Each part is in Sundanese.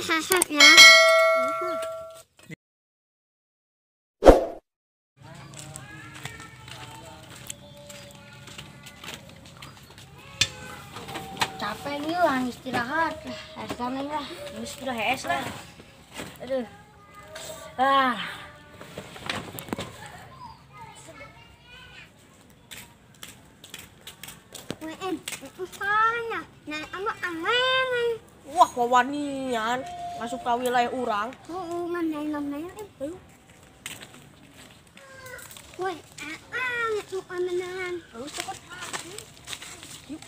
Ya. Capek nih lah, istirahat lah, lah, istirahat lah. Aduh, ah. Wah, wawanian masuk ke wilayah urang. Ayo. Woi, Ayo cepet. Yuk.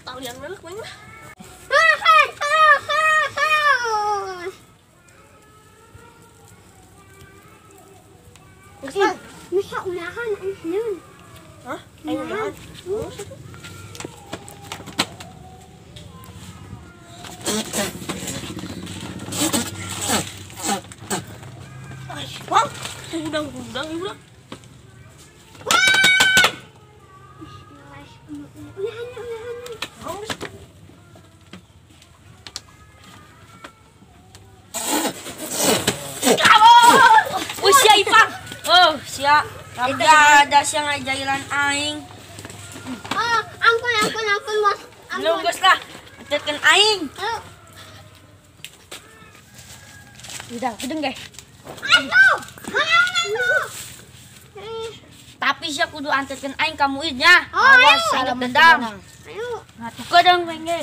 Talian melek mah. Hah? Ayo unahan. Ay, wah, udang-udang udah. Usia Ipang. Oh, sia. Tapi ada siang ngajailan aing. Oh, ampun ampun ampun bos. Ampun bos lah. Anterkeun aing. Udah, gedeng ge. Aduh. Tapi sia kudu anterkeun aing ka Muid nya. Awas salam dendam. Ayo. Nah, tuh gedeng aing ge.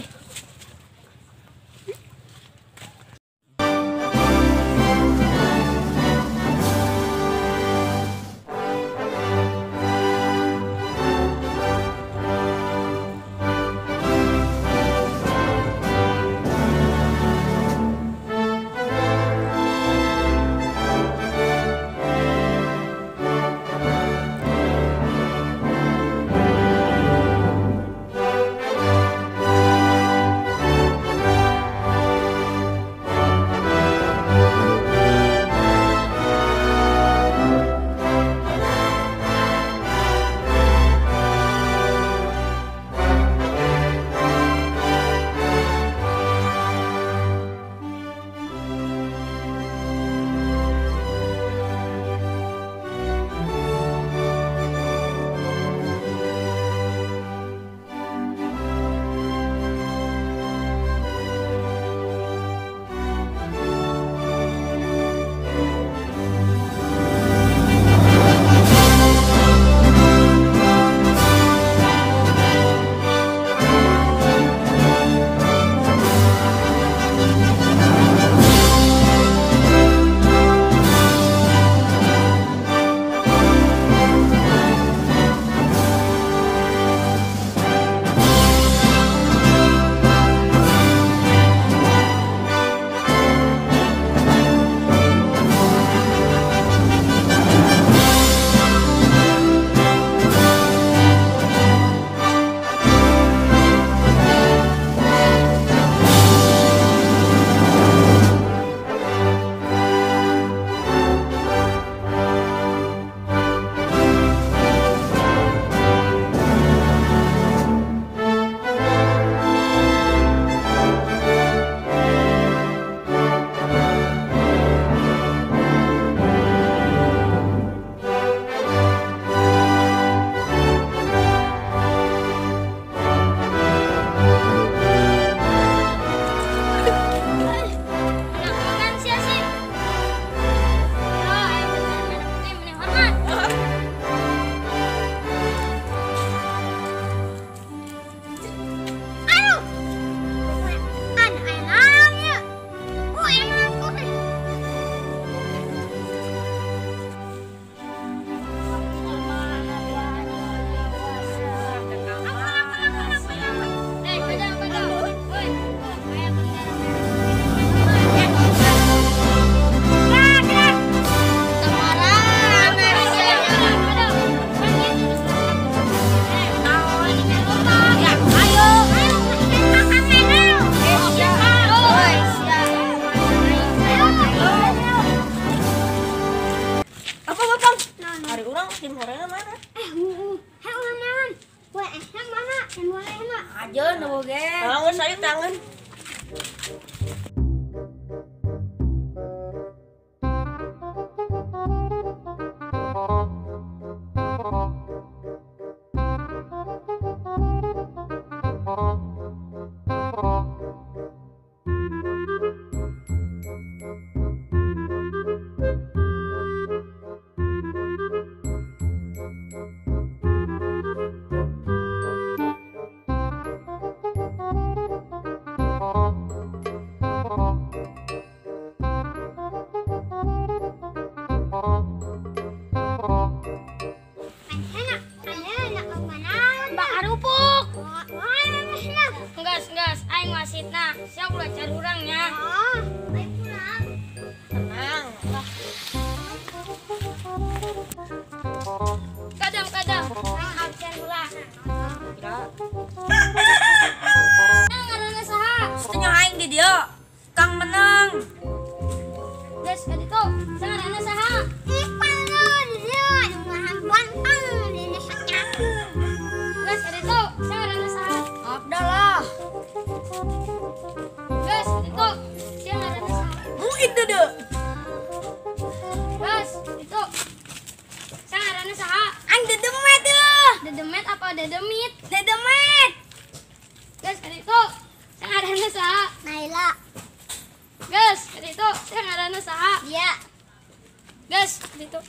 Urang tim hoream mana? Heh urang naon? Kue esna mana? Yang boleh enak. Aja nu ge. Tangan saya tangan. Gas, aing wasitna. Siap ulah cari urangnya. Oh, aing pulang. Tenang. Kadang-kadang aing absen ulah. Nah, ngaranna saha? Setengah aing di dieu. Kang menang. Geus ka ditu. Ngaranna saha? Ipang di dieu. Anu di dieu. Geus ka ditu. Ngaranna saha? Abdallah. Gas, itu siang ada saha? Mungkin dede. Gas, itu siang ada saha? Ang dedemet deh. Dedemet apa dedemit? Dedemet. Gas, itu siang ada saha? Naila. Gas, itu siang ada saha? Dia. Gas, itu.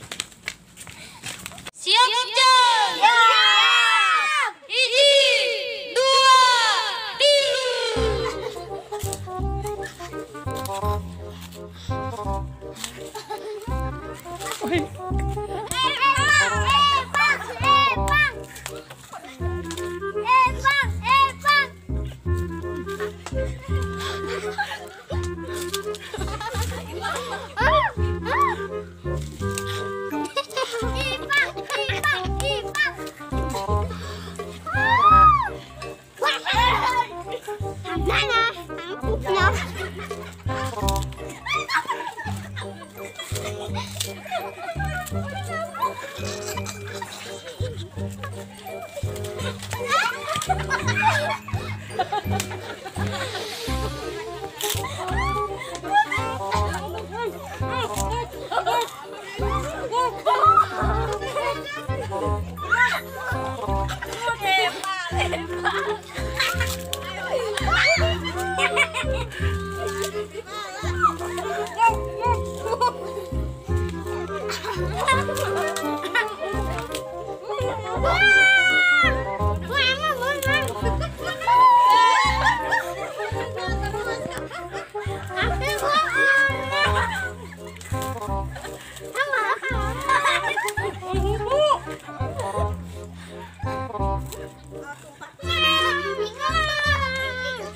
Siap, siap. Hiji, dua, tilu. Epang. Ipang. Mana?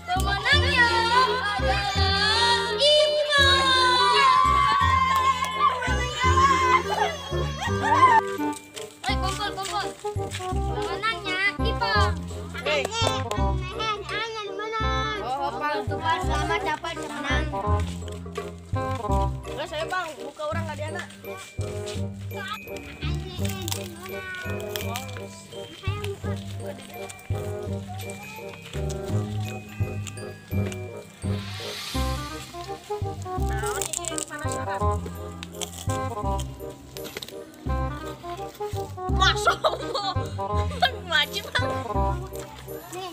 Pemenangnya adalah Ipang. Oi, kumpul. Pemenangnya Ipang. Oh, Bang, selamat dapat menang. Enggak saya Bang, buka orang enggak di anak. Naon ini penasaran. Masya Allah, wajib Bang. Nih.